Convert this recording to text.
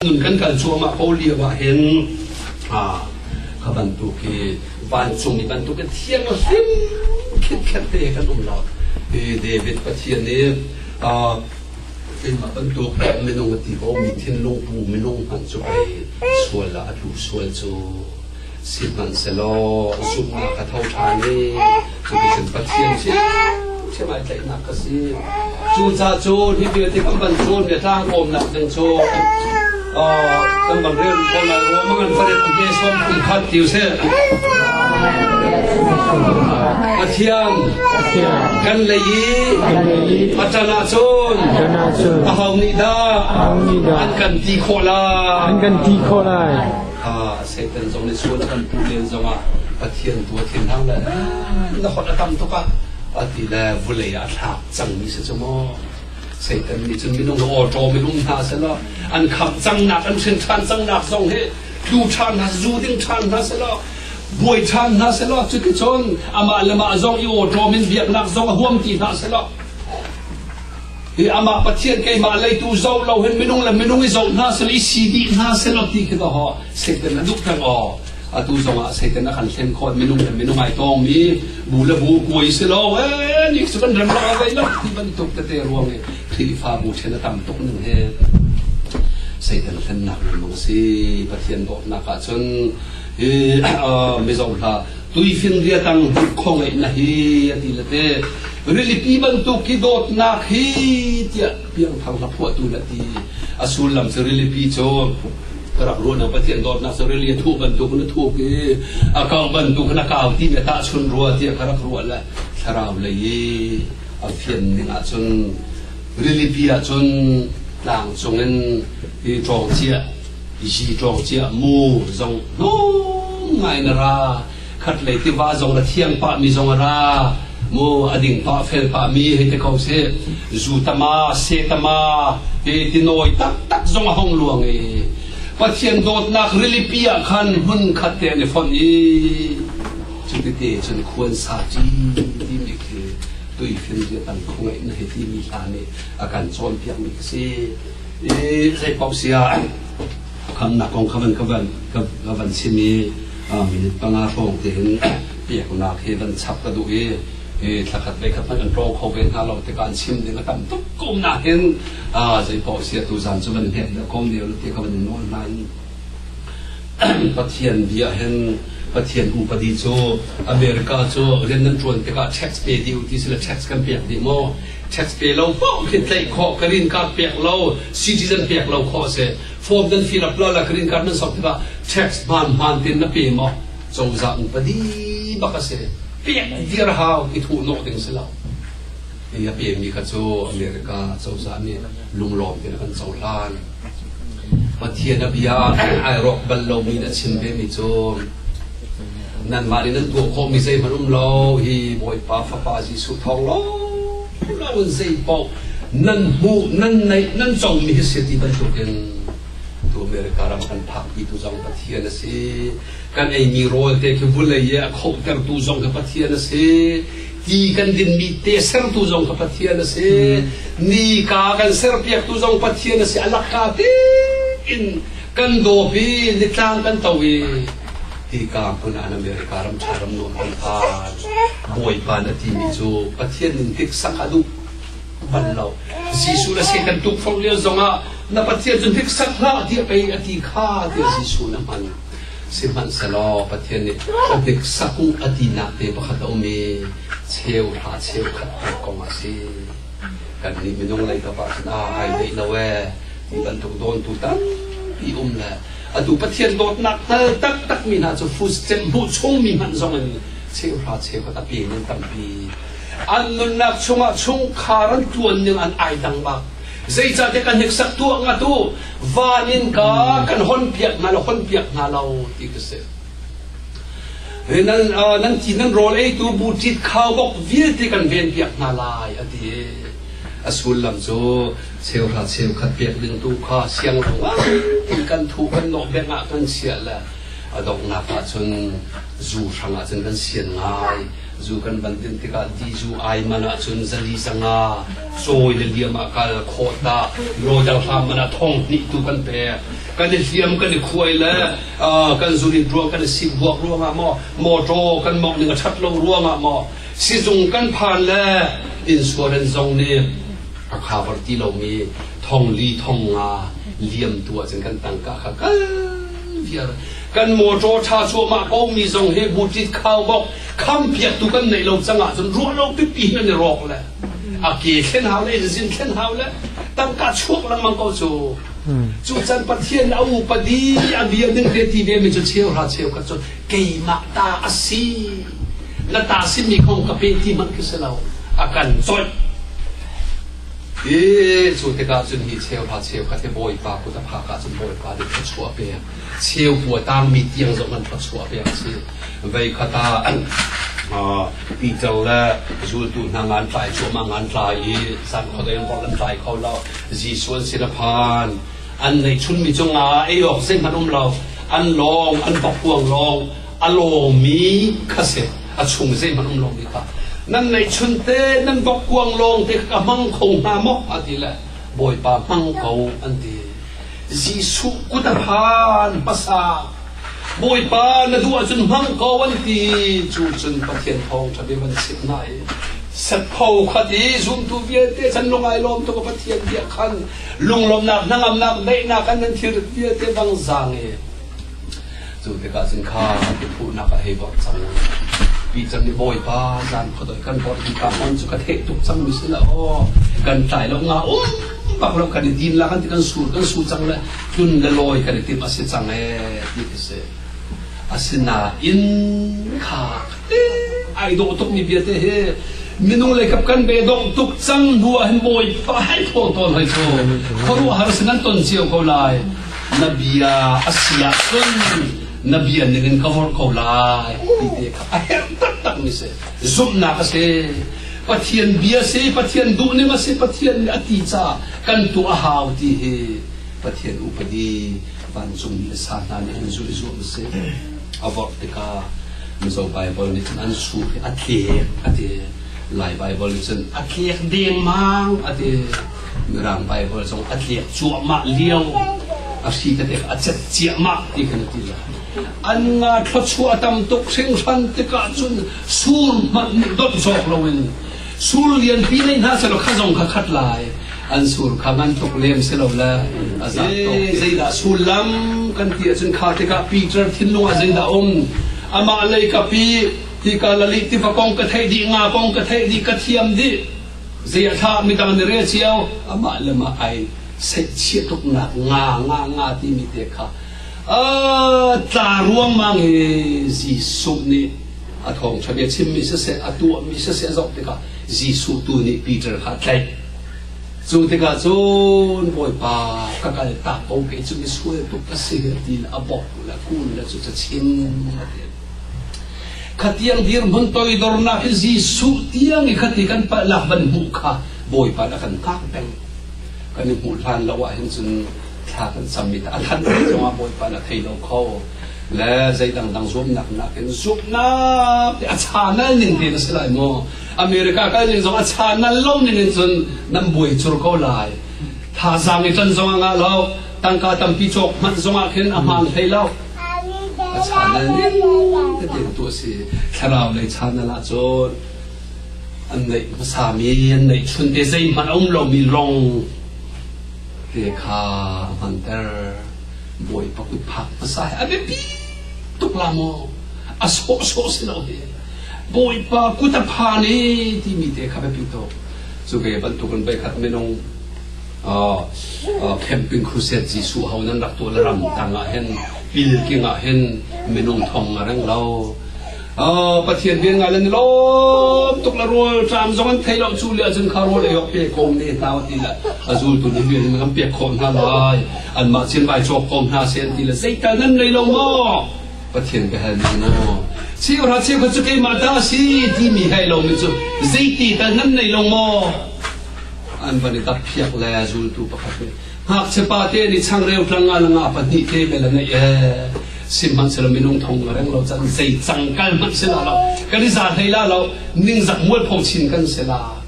Nun kan kal cuahmah ko lio ah hin kha bantuk hi vancung i bantuk in thiang hrim khitkhet te kan um lo. Hi David Pathian nih keimah bantuk minung a ti ko mi thinlung pu minung hmanh cu pei sual ah a tlu sual cu. Sihmanhsehlaw zumhnak a tho ṭhan i cuticun Pathian ṭhiamṭhiam ai tlaihnak ka si. Cucaah cun hi vialte kan van cawn mi tlangkawmnak ding cu kan van rel ko lai rua mangan faret he sawm kum khat ti usih. Pathian kan lei i a ṭan ahcun aho nih dah an kan ti khawh lai? An kan ti khawh lai. Satan zong nih sual a kan puh len zongah Pathian tu a thinhang le na holh a tam tuk ah a ti le vulei ah a thlak cangmi si cu maw. Satan nih cun minung awṭawm in um hna selaw an khamh cangnak an hrin ṭhan cangnak zong hi tlu ṭhan hna zu ding ṭhan hna selaw buai ṭhan hna selaw cuticun amah le mah zong i awṭawm in biaknak zong a huam ti hna selaw Hi amah Pathian keimah leitu zoh lo hin minung le minung i zoh hna sel i si dih hna sel ti khi aw Satan a duh peng aw. Atu zongah Satan a kan hlen khawh minung le minung ai tawng mi bu le bu kuai si lo eh ni cu kan rem lo avei lo ti bantuk tete ruang i Khrihfabu ṭhen a tam tuk ning he Satan hlennak lengmang si Pathian dawtnak ah cun hi mizo hla tuifinria tang khawngaihnak hi a ti le te rilipi bantuk hi dawtnak hi tiah piangthar hla phuahtu na ti a sullam cu rilipi cu ka rak ruahnak Pathian dawtnak cu rili a thuh bantuk in a thuk i a kau bantuk in a kau ti mi tahchun rua tiah ka rak ruah le thlarau lei i a fian ning ahcun rilipi ahcun tlang cungin i ṭawng cia Zi ṭawng cia mu zong hnawm ngai na ra. Khatlei tiva zong na thiang pahmi zong a ra. Mu a ding pah fel pahmi hei ti ko sih. Zu tama, se tama, hi tinawi taktak zong a hong luang i Pathian dawtnak rilipi ah khan hmun khat te an i fonh i cutite cun khuan sa ṭi timi khi tuifinriat an khawngaih na hei timi hla nih a kan cawnpiakmi ka si. I zeipaoh si ah khamnak kong kha van ka van ka van chim i minute panga hrawng te hin peknak hi van chap ka duh i thlakhat ve khat hmanh an ṭawng kho ve hna lo tikah an chim ding a tam tuk ko nain zeipaoh si atu zan cu van hnek deuh ko ne ti ka van in nawl hna in Pathian bia hin Pathian upadi cu America cu rian nan ṭuan tikah tax pe dih u ti si le tax kan pek dih maw? Tax pe lo paoh khi tlaih khawh, green card pek lo, citizen pek lo khawh a si. Form nan fill up la la green card nan sok tikah tax hmaan hmaan tein na pe maw? Cozah upadi bak a si. Pek dir hau i thuh hnawh ding si lo. Hi a pemi kha cu America cozah nih lunglawm tein a kan cohlan. Pathian a bia ai rawk bal lomi in a chim vemi cu nanmah nih nan tuah khawhmi zeihmanh um lo hi Bawipa Fapa Jesuh thawng lawnglawng in zeipaoh nan hmuh nan neih nan comi hi si ti bantukin tu America ram kan phakpi tu zong Pathian a si kan eimi rawl te khi vulei i a khohtertu zong kha Pathian a si ti kan dinmi te sertu zong kha Pathian a si nika kan serpiaktu zong Pathian a si a lakka tein kan dawp i nitlang kan to i hika hmun ah America ram ṭha ram nuam kan phan Bawipa na timi cu Pathian nin hniksak a duh bal lo Jesuh le Satan tukforh lio zongah na Pathian cu hniksak hlah tiah pei a ti kha tiah Jesuh na hman Sihmanhsehlaw Pathian nih a hniksak u a tinak te pakhat a um i cheuhra cheukhat pek kong a si. Kannih minung lei kap ah cun aa ai deih lo ee ti bantuk dawntu tampi um le atu Pathian dawtnak hngal taktakmi hna cu footstep hmuh chungmi hmanh zong in cheuhra cheukhat a pe nan tampi. An nunnak chungah chungkhar an tuan ning an ai dang bak. Zeicahtiah kan hniksak tuah ngat u van in ka kan hon piak hna lo hon piak hna lo ti ka si. Nan nan ti nan rawl eitu bu ṭit khaubawk vialte kan ven piak hna lai a ti. A sullam cu cheuhra cheukhat pek ding tu kha siang lo in kan thu kan nawh beng ah kan chiah le a donghnak ah cun zu hrang ah cun kan sian ngai. Zu kan van din tikah dizu ai man ahcun zali zanga cawi le liam ah kal khawh ta lawdar hlam man ah thong hnih tu kan pek. Kan i hliam kan i khuai le kan zurit ruang kan i sikvuak ruangah maw motor kan mawngh ning a ṭhat lo ruangah maw sizung kan phan le insurance zong nih a cover ti lomi thong li thong nga liam tu ahcun kan tangka kha kal viar. Kan motor ṭha cuahmah ko mi zong hi buṭit khau bok kham piak tu kan neih lo cang ahcun ruah lo pipi hin an i rawk le a ke thlen hau le zin thlen hau le tangka chuak lengmang ko cu. Cu can Pathian a upadi a bia ning te ti ve mi cu cheu hra cheu khat cu keimah ta a si, na ta simi kong ka pe ti hmanh khi si lo, a kan coih i cu tikah cun hi cheu hra cheu khat hi Bawipa kut a phak ahcun Bawipa nih thluachuah pek cheu kua tangmi tiang zong an thluachuah pek a si. Vei khat ah Peter le zultu hna ngan tlai cuahmah ngan tlai i zan khuadei an vorh an tlai kho lo. Jesuh an sin a phan. An neihchunmi cu nga ei awk zeihmanh um lo, an lawng an vokkuang lawng a lawmi kha si, a chung zeihmanh um lomi kha. Nan neihchun te nan vokkuang lawng te ka hmang kho hnga maw a ti le Bawipa hmang ko an ti. Jesuh kut a phan hmasa. Bawipa na duh ahcun hmang ko an ti. Cu cun Pathian thawngṭha bia van chimh hna i setpho khat i zumtu vialte chan lung ai lawm tuk. Pathian bia khan lunglawmhnak hnangamnak daihnak an nan thil vialte bang zaang i cu tikah cun kha phuhnak a hei vorh cang. Peter nih Bawipa zan khuadoi kan vorh hi ka hon cu ka theih tuk cang mi si la aw kan tlai lo nga um bak lo kan i din la kan ti kan sur kan su cang le tlun le lawi kan i timh a si cang ee ti khi si. Asinain kha ai dawh tuk mi bia te hi minung lei kap kan be dong tuk cang hnu ah hin Bawipa hai thaw tawn hoi cu khuaruahhar sin an ton cio ko lai. Na bia a si ahcun na bia ning in ka vorh ko lai ti te kha a herh taktak mi si. Zumhnak a si, Pathian bia si, Pathian duhning a si, Pathian nih a ti caah kan tuah a hau ti hi Pathian upadi vancungmi le sa hna nih an zulh zuam a si. A vorh tikah Mizo Baibal nih cun an sur hi a tlek a ti. Lai Baibal nih cun a tlek dengmang a ti. Mirang Baibal zong a tlek cuahmah lio a hri tete a cet ciahmah ti khan a ti lai. An nga thluachuah tam tuk hringhran tikah cun sur hmanh nih dot zawk loin sur lianpi nei hna selaw kha zong kha khat lai. An sur kha ngan tuk lem si lo le a zat tuk. Zeidah sullam kan ti ahcun kha tikah Peter thinlung ah zeidah um? Amah lei ka pi tika lali tiva kong ka theih dih, nga kong ka theih dih, ka thiam dih. Zei a thla midang nih rel cio amah le mah ai seihchiah tuknak nga nga nga timi te kha tla ruangmang i Jesuh nih a thawngṭha bia chimmi siseh a tuahmi siseh zoh tikah Jesuh tu nih Peter kha a tlaih. Cu tikah cun Bawipa ka kal tak ko kei cu misual tuk ka si ti le a bawk le kun le cu ca chim a ti. Khatiang dirhmun toidornak hi Jesuh tiang i khati kan palhnak van hmuh kha Bawipa nih a kan hngak peng. Kan i hmuh hlan lo ah hin cun thla kan cam i a than zongah Bawipa nih a thei lo kho. Le zei dangdang zuamnak nakin zumhnak te a chanal ning te na si lai maw? America kal ning zong a chanal lo ning in cun nan buai cur ko lai. Thazaang i ṭan zong a ngah lo. Tangka tampi cawk hmanh zong ah khin a hmaan hlei lo. A chanal ning tete tu a si. Thlarau lei chanal ah cun an neih hmasami an neih chun te zeihmanh a um lomi lawng te kha a hmanter. Bawipa kut phak hmasa hi a biapi tuk la maw? A sawhsawh si lo hi. Bawipa kut a phan i timi te kha biapi tuk. Cu ve bantukin voikhat minung camping crusade Jesuh ho nan rak tuah le ram tang ah hin pilking ah hin minung thong a reng lo. Pathian rian ngai le ni lawm tuk le rawl ṭam zong an thei lo. Cu le ahcun kha rawl ei awk pe ko ne hna ti le a zultu nih rian kan pek khawh hna lai, anmah cin vai cawk ko hna seh an ti le zeital nan nei lo maw? Pathian ka hal ning maw cheuhra cheukhat cu keimah ta a si timi hei lo mi cu zeiti tal nan nei lo maw? An van i dap phiak le zultu pakhat nih ngakchia pa te nih changreu tlang nga le nga pahnih te bel a neih ee. Sihmanhsehlaw minung thong reng lo can zei cang kal hmanh si la lo. Kan i za hlei la lo. Ningzak mualpho chin kan si la.